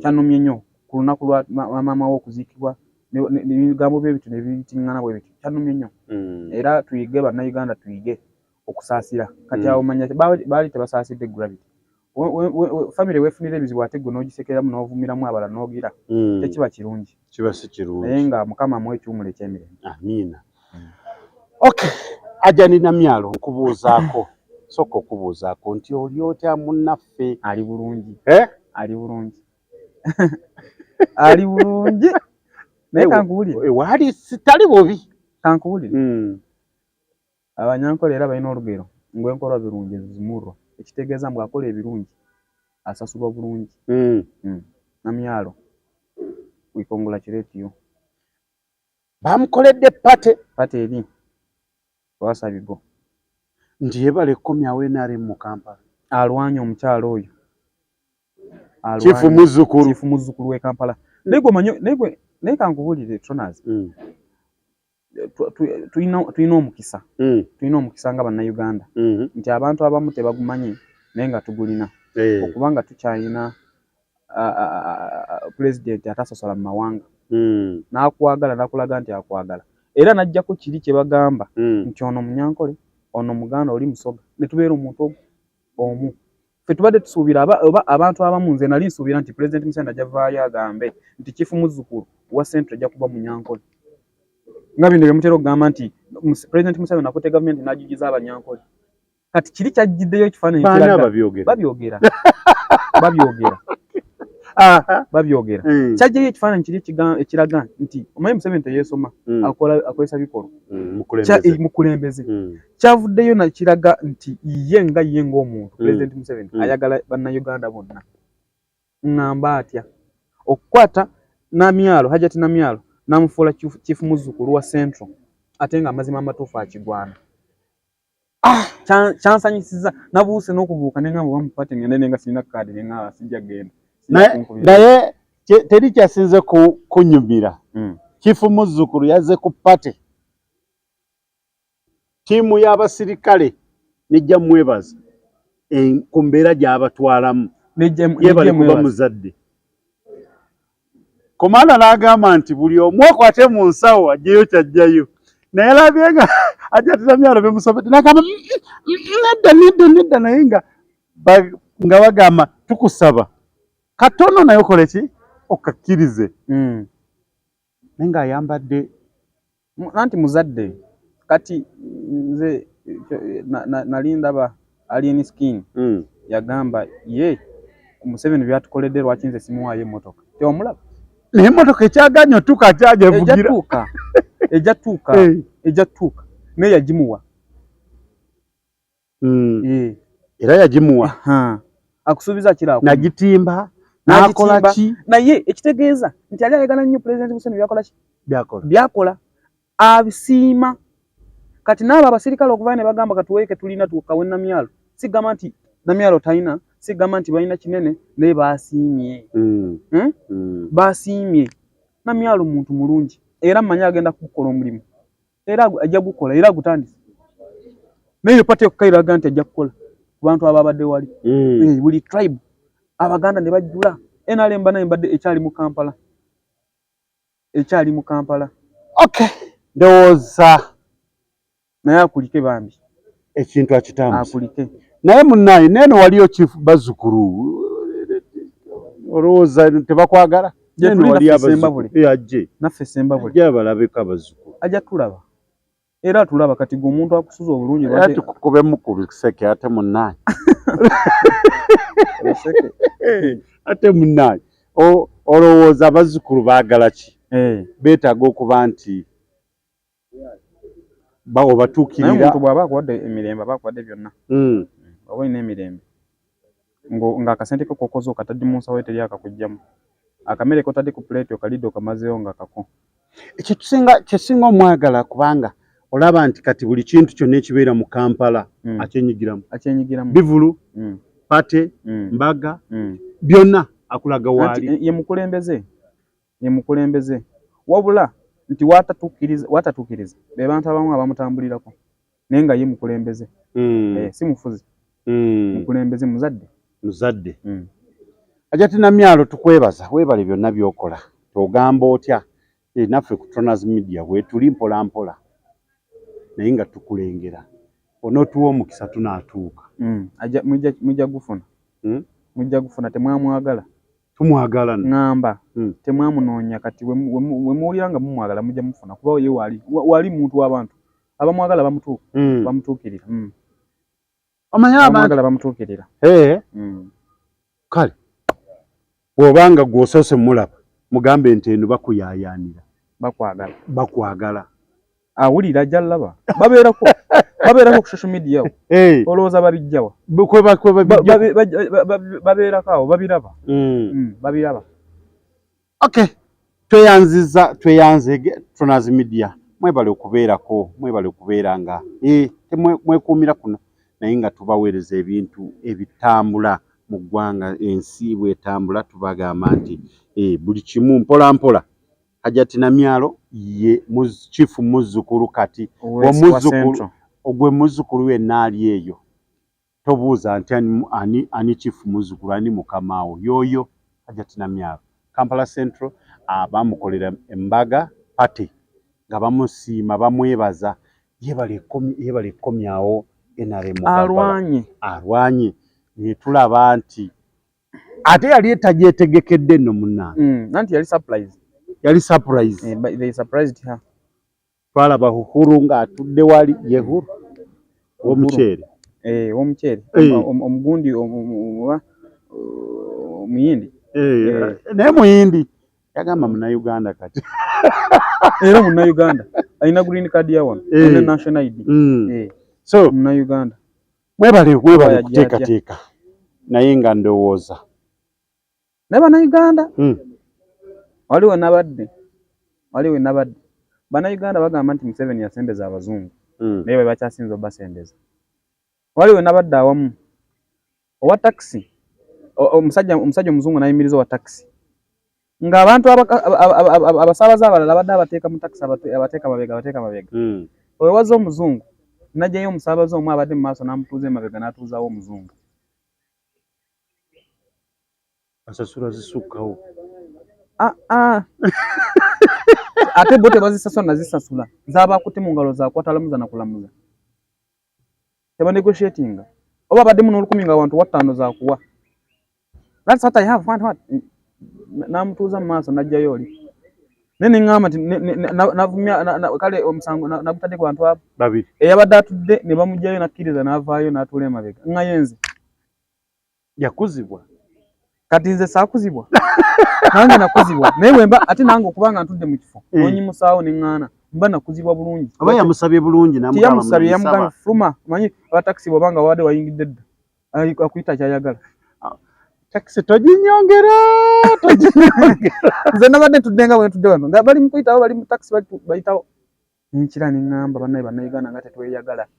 Kyannumye nnyo ku lunaku lwa maama we okuziikibwa, ebigambo bye bityo ne biyitiŋŋana bwe bityo. Kyannumye nnyo. Era tuyige, Bannayuganda, tuyige okusaasira. Kati awo manya baali tebasaasidde Gravity. Famire weefunira ebizibu ate gwe n'ogisekeramu n'ovumiramu abalala n'ogira, tekiba kirungi. Kiba si kirungi. Naye nga Mukama amuwa ekiwumulo eky'emirembe. Amiina. Okay, Ajani Namyalo, nkubuuzaako, sooka okubuuzaako nti oli otya munnaffe? Ali bulungi. Ali bulungi, ali bulungi, naye kankuwulire. Waali sitali bubi. Kankuwulire. Abanyankole era balina olugero ngu enkolwa birungi zimurwa, ekitegeeza mbu akola ebirungi asasulwa bulungi. Namyalo, we congratulate you. Bamukoledde party. Party eri wasabigo. Nti yebale kukomyawo NRM mu Kampala. Alwanye omukyalo oyo. Chief muzzukulu. Chief muzzukulu w'e Kampala. Naye gwe omanyi, naye kankubuulire, Tronas, tulina omukisa, tulina omukisa nga Bannayuganda nti abantu abamu tebagumanyi, naye nga tugulina, okubanga tukyalina pulezidenti atasosola mu mawanga, n'akwagala, n'akulaga nti akwagala, era n'ajjako kiri kye bagamba nti ono Munyankole, ono Muganda, oli Musoga, ne tubeera omuntu omu. Ffe tubadde tusuubira oba abantu abamu, nze nali nsuubira nti Pulezidenti Museveni ajja vaayo agambe nti chief muzzukulu wa Central ajja kuba Munyankole, nga bino bye mutera okugamba nti Pulezidenti Museveni akutte gavumenti n'agigiza Abanyankole. Kati kiri kyajjiddeyo ekifaananyi kiraga babyogera, babyogera, babyogera. Kyajjayo ekifaananyi kiri ekiraga nti omanyi Museveni teyeesoma, akola akozesa bikolwa. Mukulembeze. Kyavuddeyo nakiraga nti ye nga ye ng'omuntu, Pulezidenti Museveni ayagala Bannayuganda bonna. Ŋŋamba atya okukwata Namyalo, Hajati Namyalo, n'amufuula chief muzzukulu wa Central, ate nga amazima amatuufu akigwana? Ah, kyansanyusiza, nabuuse n'okubuuka ne ŋŋamba oba party ngende, naye nga sirina kaadi, ne ŋŋamba sijja kugenda. Naye teri kyasinze kunyumira. Chief muzzukulu yazze ku party, ttiimu y'abasirikale nejja mwebaza ku mbeera gy'abatwalamu, yebale kuba muzadde. Komanda n'agamba nti buli omu akwate mu nsawo ajjeyo kyajjayo, naye alabye nga Hajati Namyalo bemusobedde, n'agamba nedda, nedda, nedda, naye nga bagamba tukusaba katono, naye okole ki? Okakkirize. Naye ng'ayambadde Anti muzadde. Kati nze nali ndaba Alien Skin yagamba ye Museveni byatukoledde, lwaki nze simuwaayo emmotoka? Tewamulaba? Naye emmotoka ekyaganya otuuka, akyajevugira. Ejja tuuka, ejja tuuka, ejja tuuka, naye yagimuwa. Era yagimuwa. Akusuubiza kira nagitimba, nakola ki? Naye ekitegeeza nti ali ayagala nnyo Pulezidenti Museveni byakola ki? Byakola. Byakola abisiima. Kati naabo abasirikale okuvayo ne bagamba katuweeke tulina tukawe Namyalo, sigamba nti Namyalo talina, sigamba nti balina kinene, naye basiimye. Basiimye. Namyalo muntu mulungi, era mmanyi agenda kugukola omulimu, era ajja gukola, era agutandise. Naye pati ekukairaga nti ajja kukola ku bantu ababadde wali. Buli tribe Abaganda ne bajjula. NRM banaye mbadde ekyali mu Kampala, ekyali mu Kampala. Okay, ndowooza naye akulike bambi. Ekintu akitambuza. Akulike. Naye munnaye neeno waliyo chief bazzukulu, olowooza tebakwagala? Neeno waliyo abazzukulu, ajje naffe Sembabule, ajje abalabeko abazzukulu. Ajja tulaba, era tulaba. Kati gwe omuntu akusuza obulungi. Era tukukubemu ku biseke ate munnaye, ate munnaye olowooza abazzukulu baagala ki? Beetaaga okuba nti obatuukirira. Omuntu bw'aba akuwadde emirembe, aba akuwadde byonna. Oba olina emirembe ng'akasente ko kokoze okatadde mu nsawo, teri akakugjamu, akamere kotadde ku puleeti okalidde okamazeewo nga kako. Ekyo kyesinga omwagala, kubanga olaba nti kati buli kintu kyonna ekibeera mu Kampala akyenyigiramu. Akyenyigiramu. Bivulu, party, mbaga, byonna akulaga waali. Ye mukulembeze, ye mukulembeze. Wabula nti watatuukiriza be bantu abamu abamutambulirako, naye nga ye mukulembeze. Si mufuzi, mukulembeze, muzadde. Muzadde. Hajati Namyalo, tukwebaza, weebale byonna by'okola. Togamba otya, naffe ku Tronas Media bwetuli mpola mpola, naye nga tukulengera, onootuwa omukisa tunaatuuka. Mujja gufuna. Mujja gufuna, temwamwagala. Tumwagala. Ŋŋamba temwamunoonya. Kati we muwulira nga mumwagala, mujja mufuna, kuba ye waali wali muntu w'abantu abamwagala bamutuuka, bamutuukirira. Omanyi abantu abamwagala bamutuukirira. Kale bw'obanga gw'osoose mulaba, mugambe nti eno bakuyaayaanira. Bakwagala. Bakwagala. Awulira, ajja laba, babeerako, babeerako ku social media awo. Olowooza babijjawa? Babeerako awo, babiraba. Babiraba. Okay, tweyanziza, tweyanze Tronas Media, mwebale okubeerako, mwebale okubeera nga mwekuumira kuno, naye nga tubaweereza ebintu ebitambula mu ggwanga, ensi bwetambula. Tubagamba nti buli kimu mpola mpola. Hajati Namyalo ye chief muzzukulu kati omuzzukulu, ogwe muzzukulu yenna ali eyo, tobuuza nti ani chief muzzukulu, ani mukamaawo, yoyo Hajati Namyalo, Kampala Central. Bamukolera embaga party nga bamusiima, bamwebaza, yebale ekkomyawo NRM. Alwanye. Alwanye, netulaba nti ate yali etagyetegekedde nno munnange. Anti yali surprise. Yali surprise. They surprised her. Twalaba Uhuru ng'atudde wali, ye Uhuru w'omuceere. W'omuceere, omugundi oba omuyindi. Naye muyindi yagamba Munnayuganda kati. Era Munnayuganda, alina green card ya wano, alina national ID. So Munnayuganda. Mwebale, mwebale kuteekateeka, naye nga ndowooza Naye Bannayuganda, waliwo nabadde, waliwo nabadde, Bannayuganda bagamba nti Museveni yasembeza abazungu, naye be bakyasinza obasembeza. Waliwo nabadde awamu owa takisi, omusajja omuzungu n'ayimiriza owa takisi, ng'abantu abasaabaze abalala abadde abateeka mu takisi, abateeka mabega, abateeka mabega. Oyo wazze omuzungu n'aggyayo omusaabaze omu abadde mu maaso n'amutuuza emabega, n'atuuzaawo omuzungu. Asasula zisukkawo. Ah, ah. Ate bo tebazisasula nazisasula, zaba akutte mu ngalo zakwata alamuza nakulamuza, tebanegotiatinga. Oba abaddemu n'olukumi nga wantu wattaano zakuwa. That's what I have. What, what? N'amutuuza mu maaso n'aggyayo oli. Naye ne ŋŋamba nti navumya kale omusango nagutadde ku bantu abo babiri. Eyabadde atudde ne bamuggyayo n'akkiriza n'avaayo n'atuula emabega. Nga ye nze. Yakuzibwa. Kati nze saakuzibwa. Nange nakuzibwa. Naye bwe mba ate nange okuba nga ntudde mu kifo Eh. n'onyimusaawo ne ŋŋaana mba nakuzibwa bulungi. Oba yamusabye bulungi n'amugamba Teyamusabye, munsaba. yamugambye fuluma. Omanyi aba takisi bw'oba nga wabadde wayingidde dda akuyita ky'ayagala. Takisi toginyongera, toginyongera. Nze nabadde ntudde nga bwe ntudde wano nga bali mu kuyitawo, bali mu takisi bayitawo. Nenkira ne ŋŋamba bannaye Bannayuganda nga tetweyagala.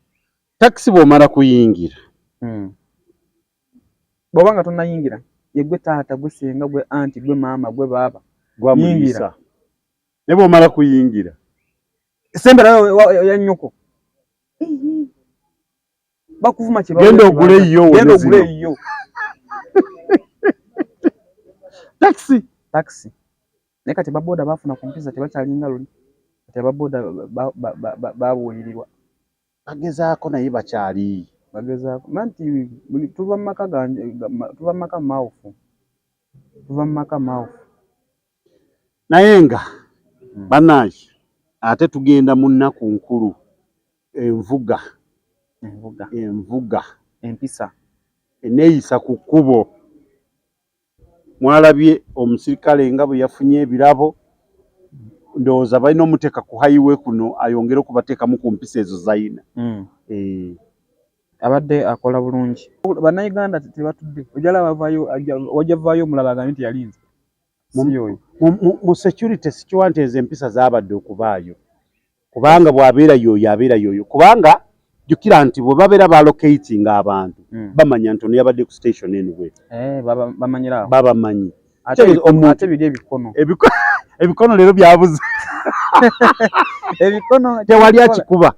Takisi bw'omala kuyingira. Bw'oba nga tonnayingira, ye gwe taata, gwe ssenga, gwe anti, gwe maama, gwe baaba. Gwamuliisa. Naye bw'omala kuyingira. Sembera ya nnyoko. Bakuvuma kye Genda ogule eyiyo Genda wone ogule zino. eyiyo. Takisi. Takisi. Naye kati ababoda baafuna ku mpisa tebakyalinga luli. Kati ababoda babuulirirwa. Bagezaako naye bakyali. Bagezaako. Nanti buli tuva mu maka gange, tuva mu maka maawufu. Tuva mu maka maawufu. Naye nga bannange ate tugenda mu nnaku nkulu. Envuga. Envuga. Envuga. Empisa. Eneeyisa ku kkubo. Mwalabye omusirikale nga bwe yafunye ebirabo. Ndowooza balina omuteeka ku highway kuno ayongere okubateekamu ku mpisa ezo z'alina. Abadde akola bulungi. Bannayuganda tebatudde. Ojja laba avaayo, wajja vaayo omulala agambe nti yalinze. Si y'oyo. Mu security sikiwa nti ezo empisa zaabadde okubaayo. Kubanga bw'abeera y'oyo abeera y'oyo. Kubanga jjukira nti bwe babeera balocating abantu, bamanya nti ono yabadde ku station eno bw'eti. Bamanyira awo. Babamanyi. Ate Kitegeeza omuntu ate biri ebikono. Ebikono leero byabuze. Ebikono Tewali tebikola. akikuba.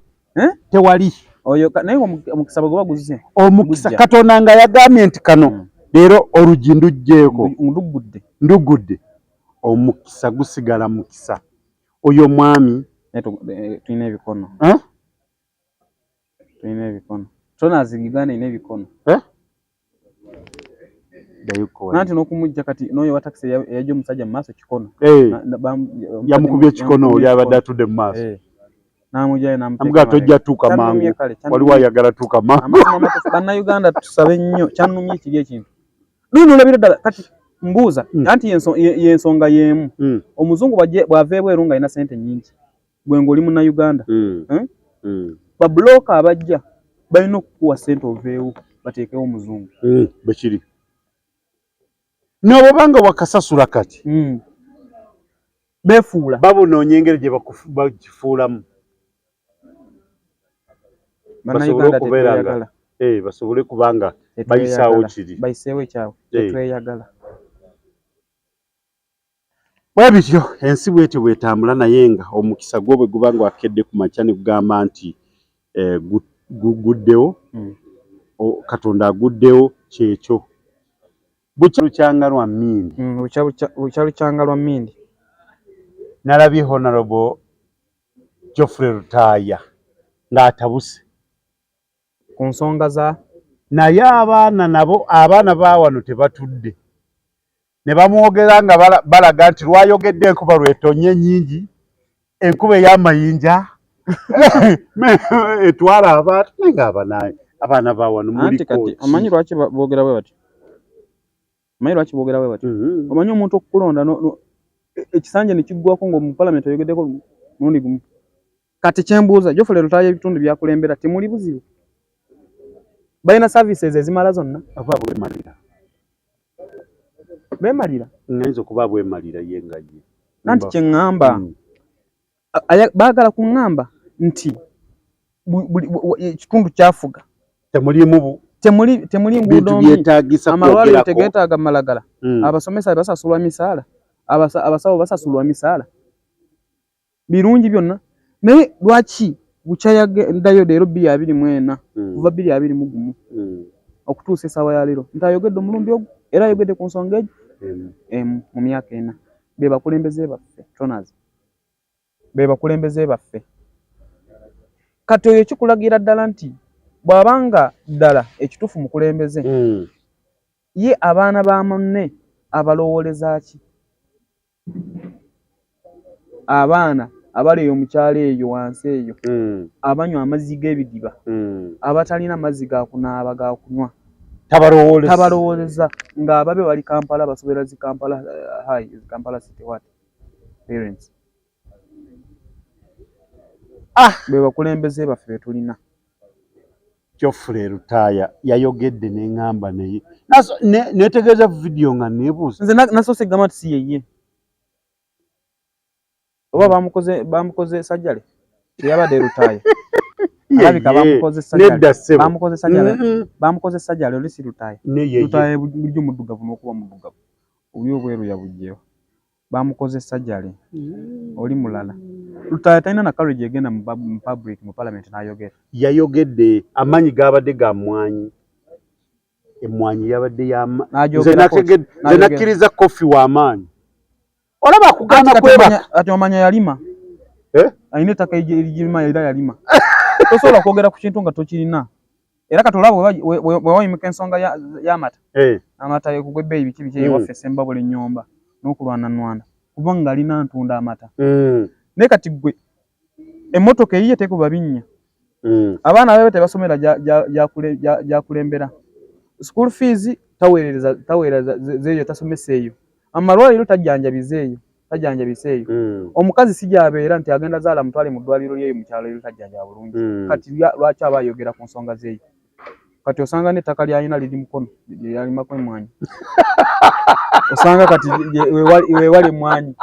Tewali. Oyo naye omukisa bwe guba guzze. Omukisa Gujja. Katonda nga yagambye nti kano leero oluggi nduggyeeko. Nduggudde. Nduggudde. Omukisa gusigala mukisa. Oyo omwami. Naye tulina ebikono. Tulina ebikono. Tonazi Uganda erina ebikono. Nanti n'okumujja kati n'oyo wa takisi eyajja omusajja mu maaso kikono. Yamukubye ekikono oli abadde atudde mu maaso. N'amugyayo n'amuteeka Amugamba emabega. tojja tuuka Kyannumye mangu. kale, kyannumye. Waliwo ayagala tuuka mangu. Amazima amatuufu, Bannayuganda tusabe nnyo, kyannumye kiri ekintu. Luno olabira ddala kati mbuuza anti y'ensonga y'emu. Omuzungu bw'ava ebweru ng'alina ssente nnyingi, gwe ng'oli Munnayuganda. Babulooka abajja balina okukuwa ssente oveewo bateekewo omuzungu. Bwe kiri. N'obwoba nga wakasasula kati. Beefuula. Babonoonya engeri gye bakifuulamu. Bannayuganda Basobole okubeera nga tetweyagala. Basobole kubanga Tetweyagala. bayisaawo kiri. Bayiseewo ekyabwe. Tetweyagala. Bwe bityo ensi bw'etyo bw'etambula naye nga omukisa gwo bwe guba nga wakedde ku makya ne gugamba nti guguddewo, Katonda aguddewo kyekyo. Bukya lukyanga lwa mmindi. Bukya lukyanga lwa mmindi. Nalabye Honorable Geoffrey Lutaaya ng'atabuse. Ku nsonga za? Naye abaana nabo, abaana ba wano tebatudde. Ne bamwogera nga balaga nti lwayogedde enkuba lw'etonnya ennyingi, enkuba ey'amayinja etwala abantu, naye nga abaana ba wano Anti muliko kati, ki? omanyi lwaki boogera bwe batyo? Omanyi lwaki boogera bwe batyo? Omanyi omuntu okukulonda ekisanja ne kiggwako ng'omu palamenti oyogeddeko mulundi gumu. Kati kye mbuuza, Geoffrey Lutaaya ebitundu by'akulembera temuli buzibu? Balina services ezimala zonna? Aba bwemalira. Beemalira? Nnyinza okuba bwemalira ye nga ye. Nanti kye ŋŋamba, baagala kuŋŋamba nti ekitundu kyafuga. Temuliimu bu- Temuli bintu nguudo mbi. byetaagisa Amalwaliro kwogerako. tegeetaaga malagala. Abasomesa basasulwa misaala. Abasawo basasulwa misaala. Birungi byonna. Naye lwaki bukya yagendayo leero bbiri abiri mu ena, kuva bbiri abiri mu gumu, okutuusa essaawa ya leero. Nti ayogedde omulundi ogwo, era ayogedde ku nsonga egyo emu mu myaka ena. Be bakulembeze baffe, Tonaz. Be bakulembeze baffe. Kati oyo kikulagira ddala nti bw'abanga ddala ekituufu mukulembeze, ye abaana ba munne abalowooleza ki? Abaana abali eyo mu kyalo eyo wansi eyo abanywa amazzi g'ebidiba, abatalina mazzi ga kunaaba, ga kunywa, Tabalowoleza. Tabalowooleza ng'ababe bali Kampala, basobera zi Kampala, high Kampala city. What parents? Ah! Be bakulembeze baffe be tulina. Geoffrey Lutaaya yayogedde neŋŋamba naye netegeeza vidiyo nga neebuuza. Nze nasoose gamba nti si yeye, oba bamukoze sajjale, teyabadde Lutaaya, alabika bamukoze sajjale. Nedda ssebo. Bamukoze sajjale. Bamukoze sajjale, oli si Lutaaya. Ne yeye. Lutaaya bulijjo muddugavu, n'okuba muddugavu oli obweru yabugyewo, bamukoze sajjale, oli mulala. Lutaaya talina na courage egenda mu public, mu parliament n'ayogera. Yayogedde, amaanyi gabadde ga mmwanyi, emmwanyi yabadde yama nze. N'agyogerako ki? Nze N'ayogera. Nakkiriza kofi w'amaanyi, olaba akugaana Kati kwebaka. Kati omanya yalima. Eh? Alina ettaka erigirima, era yalima. Tosobola kwogera ku kintu nga tokirina. Era kati olaba bwe wayimuka ensonga y'amata, amata kugwa ebbeeyi, biki biki, ewaffe Sembabule ennyomba n'okulwananwana kubanga alina ntunda amata. Naye kati gwe emmotoka eyiye tekuba binnya. Abaana babe tebasomera gyakulembera, school fees taweereza, taweereza zeeyo, tasomesa eyo, amalwaliro tajjanjabiza eyo, tajjanjabisa eyo. Omukazi si gyabeera nti agenda zaala mutwale mu ddwaliro lyeyo mu kyalo, eyo tajjanjaba bulungi. Kati lwaki aba ayogera ku nsonga zeeyo? Kati osanga n'ettaka lyalina liri Mukono lyalimako emmwanyi, osanga kati wewali emmwanyi.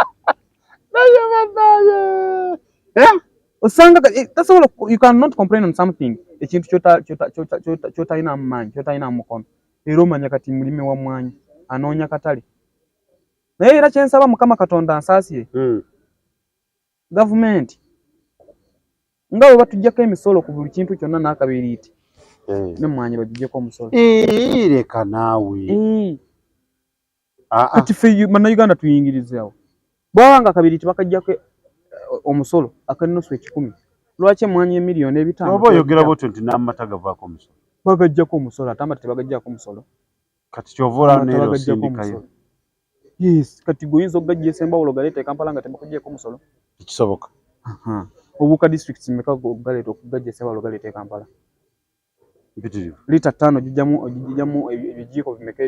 Naye banaye. Eh? Osanga tasobola you cannot complain on something, ekintu kyotalinamu maanyi, kyotalinamu mukono. Era omanya kati mulimi wa mmwanyi anoonya katale. Naye era kyensaba Mukama Katonda ansaasire, gavumenti nga bwe batuggyako emisolo ku buli kintu kyonna n'akabiriiti, n'emmwanyi bagiggyeko omusolo. Eh, leka naawe. Ah, ah. Kati ffe bannayuganda tuyingirizeawo, bwaba nga akabiriiti bakaggyako omusolo ak'ennusu 100, lwaki emmwanyi emiliyoni 500 Oba oyogera bwotyo nti n'amata gavaako omusolo. Bagaggyako omusolo, ate amata tebagaggyako omusolo? Kati kyova olaba Amata neera bagaggyako osindikayo. omusolo. Yes, kati gwe oyinza okugajja Sembabule ogaleeta e Kampala nga tebakuggyeko omusolo? Tekisoboka. Obuuka districts mmeka ogaleeta, okugajja Sembabule ogaleeta e Kampala? Mpitirivu. Lita 5 ogijjamu ebijiiko bimeka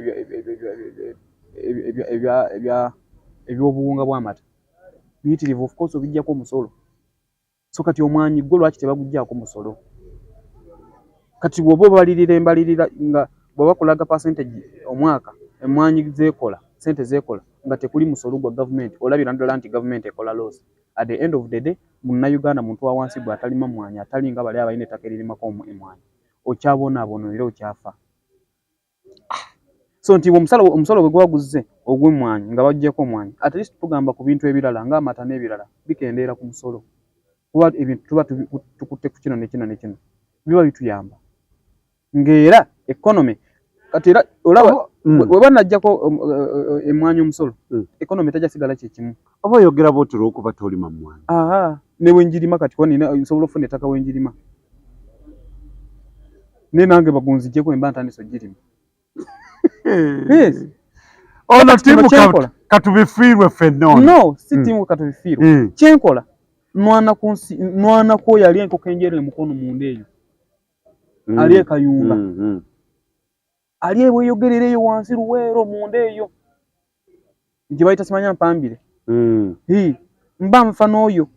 eby'obuwunga bw'amata? Biyitirivu. Of course obiggyako omusolo. So kati omwanyi gwo lwaki tebaguggyako musolo? Kati bw'oba obalirira embalirira, nga bw'oba kulaga percentage omwaka emmwanyi zeekola, sente zeekola nga tekuli musolo gwa gavumenti, olabira ddala nti gavumenti ekola loss. At the end of the day, munnayuganda, muntu wa wansi, gwe atalima mmwanyi, atali nga bali abalina ettaka eririmako emmwanyi, okyabonaabona era okyafa. So nti omusolo bwe guba guzze ogw'emmwanyi nga baggyeko omwanyi, at least tugamba ku bintu ebirala ng'amata n'ebirala bikendeera ku musolo, kuba ebintu tuba tukutte ku kino ne kino ne kino, biba bituyamba ng'era economy. Kati era olaba bwe banaggyako emmwanyi omusolo, economy tajja sigala kyekimu. Oba oyogera bwotyo olw'okuba tolima mmwanyi. Aha, ne bwe njirima kati, kuba nina nsobola okufuna ettaka wenjirima, naye nange bagunzigyeko emba ntandise ogirima. Yes. Ono Kati kino tiimu kyenkola. Katubifiirwe ffenna ono. No, si tiimu katubifiirwe. Kyenkola, nwana ku nsi, nwana ku oyo ali enkoko enjeru emukono munda eyo, ali e Kayunga, ali ebweyogerera eyo wansi Luweero munda eyo gye bayita simanya Mpambire. Hii, mba nfa n'oyo,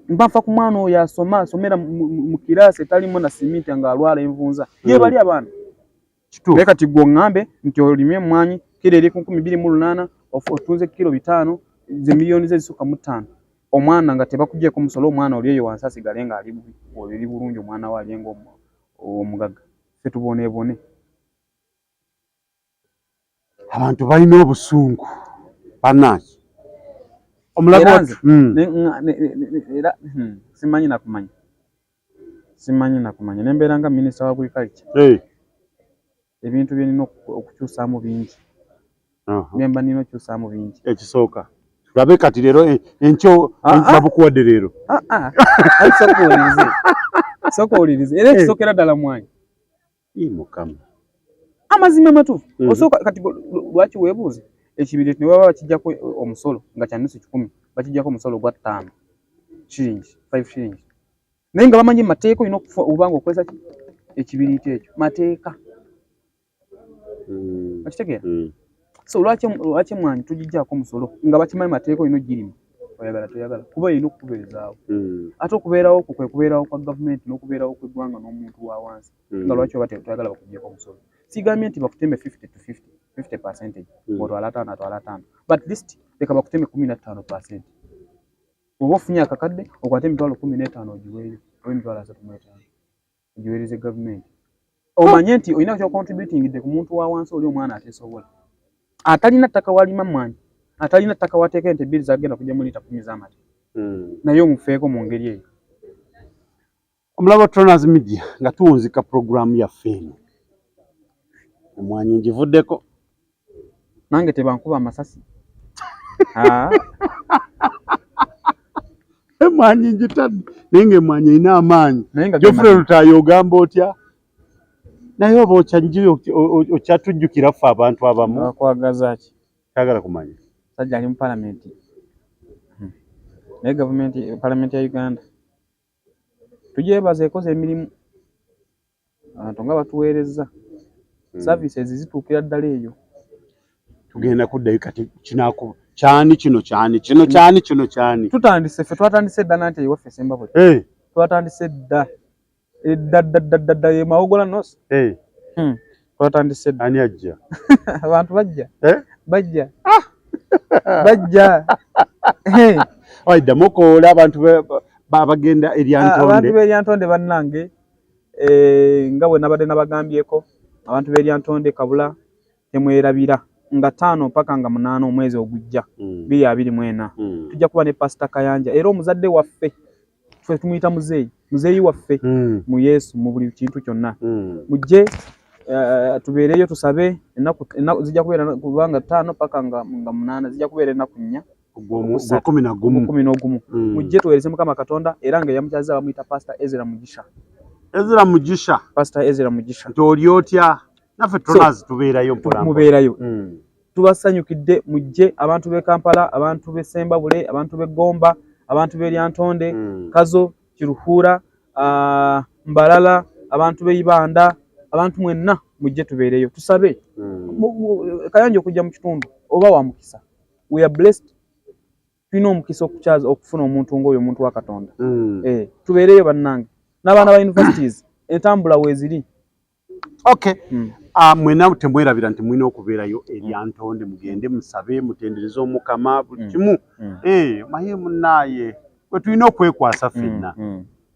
mba nfa ku mwana oyo asoma, asomera mu kiraasi etalimu na siminti, ng'alwala envunza ye. Bali abaana. Kituufu. Naye kati gwe oŋŋambe nti olimye emmwanyi, kiro eri ku 2800, otunze kiro 500, ze miliyoni ze ezisukka mu ttaano, omwana nga tebakugyeko musolo, omwana oli eyo wansi asigale ng'ali bubi, oli bulungi, omwana we alye ng'omugagga, ffe tuboneebone. Abantu balina obusungu bannange, omulabe Era watu nze era simanyi nakumanya, simanyi nakumanya, nembeera nga minisita wa agriculture, ebintu byenina okukyusaamu bingi, byemba nina okukyusaamu bingi. Ekisooka tulabe kati leero, enkyo. Ah, ah. Babukuwadde leero. Ah, ah. Ati sooka owulirize, sooka owulirize. Era ekisookera ddala mwanyi. Ii, Mukama. Amazima amatuufu. Osooka kati lwaki weebuuze Ekibiriiti ne baba bakiggyako omusolo nga kya nusu kikumi, bakiggyako omusolo gwa 5 shillings, 5 shillings. Naye nga bamanyi mateeka olina okuba nga okozesa ki? Ekibiriiti ekyo. Mateeka. Okitegeera? So lwaki emmwanyi tugiggyako omusolo nga bakimanyi mateeka olina ogirima oyagala toyagala kuba erina okukubeezaawo. Ate okubeerawo okwo kwe kubeerawo kwa gavumenti n'okubeerawo kw'eggwanga n'omuntu wa wansi. Nga lwaki oba toyagala bakuggyeko omusolo. Sigambye nti bakuteme 50 to 50, 50 percentage, otwala 5 atwala 5. But at least leka bakuteme 15%. Bw'oba ofunye akakadde okwate emitwalo 15 ogiweeyo oba emitwalo 35 ogiweereze gavumenti. Omanye nti olina ky'ocontributingidde ku muntu wa wansi oli omwana ateesobola. Atalina ttaka walima mmwanyi, atalina ttaka wateeka ente bbiri zagenda kujja mu liita 10 z'amata. Naye omufeeko mu ngeri eyo. Omulaba Tronas Media nga tuwunzika pulogulaamu yaffe eno. Emmwanyi ngivuddeko. Nange tebankuba amasasi. Emmwanyi ngitadde naye ng'emmwanyi erina amaanyi. Geoffrey Lutaaya ogamba otya? Naye oba okyatujjukira ffe abantu abamu. Bakwagaza ki? Kyagala kumanya. Sajja ali mu palamenti. Naye gavumenti, palamenti ya Uganda tugyebaza ekoze emirimu. Abantu nga batuweerezza. Services zituukira ddala eyo. Tugenda kuddayo kati kinaku kyani kino kyani kino kyani kino kyani. Tutandise ffe twatandise dda nanti ewaffe Sembabule. Twatandise dda. Edda dda dda dda dda ye Mawogola North. Twatandise dda. Ani ajja? Abantu bajja. Bajja. Bajja. Ddamu okoola abantu bagenda Eryantonde. Abantu b'Eryantonde bannange nga bwe nabadde nabagambyeko abantu b'Eryantonde Kabula temwerabira nga 5 mpaka nga 8 omwezi ogujja 2024 tujja kuba ne Pastor Kayanja era omuzadde waffe ffe tumuyita muzeeyi, muzeeyi waffe mu Yesu mu buli kintu kyonna. Mujje tubeereyo tusabe ennaku zijja kubeera kubanga 5 mpaka nga 8 zijja kubeera ennaku 4. 11. Mujje tuweereze Mukama Katonda era nga eyamukyaza bamuyita Pastor Ezra Mugisha. Ezra Mugisha. Pastor Ezra Mugisha. Nti oli otya? Naffe Tronas tubeerayo mpola. Mubeerayo. Tubasanyukidde mujje abantu b'e Kampala, abantu b'e Sembabule, abantu b'e Gomba, abantu b'e Lyantonde, Kazo, Kiruhura, Mbalala, abantu b'e Ibanda, abantu mwenna mujje tubeereyo tusabe. Kayanja okujja mu kitundu oba wa mukisa. We are blessed. Tulina omukisa okukyaza okufuna omuntu ng'oyo omuntu wa Katonda. Tubeereyo bannange. N'abaana ba universities entambula weeziri. Okay. Mwena temwerabira nti mulina okubeerayo Eryantonde mugende musabe mutendereze Omukama buli kimu. Maye munnaaye bwe tulina okwekwasa ffenna.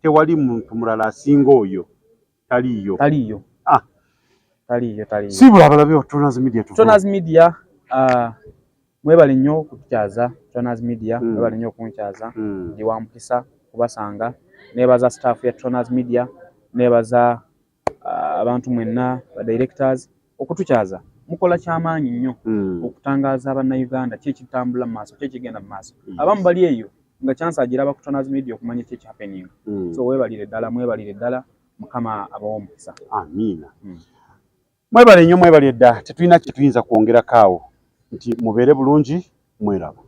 Tewali muntu mulala asinga oyo. Taliiyo. Taliiyo. Taliiyo, taliiyo. Siibula abalabe Tronas Media. Tronas Media mwebale nnyo okutukyaza Tronas Media, mwebale nnyo okunkyaza. Ndi wa mukisa kubasanga. Neebaza staff ya Tronas Media, neebaza abantu mwenna ba directors okutukyaza. Mukola kyamaanyi nnyo okutangaaza Bannayuganda ki ekitambula mu maaso, ki ekigenda mu maaso. Abamu bali eyo nga chance agiraba ku Tronas Media okumanya ki ekihappening. So weebalire ddala, mwebalire ddala, Mukama abawe omukisa. Amiina. Mwebale nnyo, mwebale dda. Tetulina kye tuyinza kwongerako awo nti mubeere bulungi, mweraba.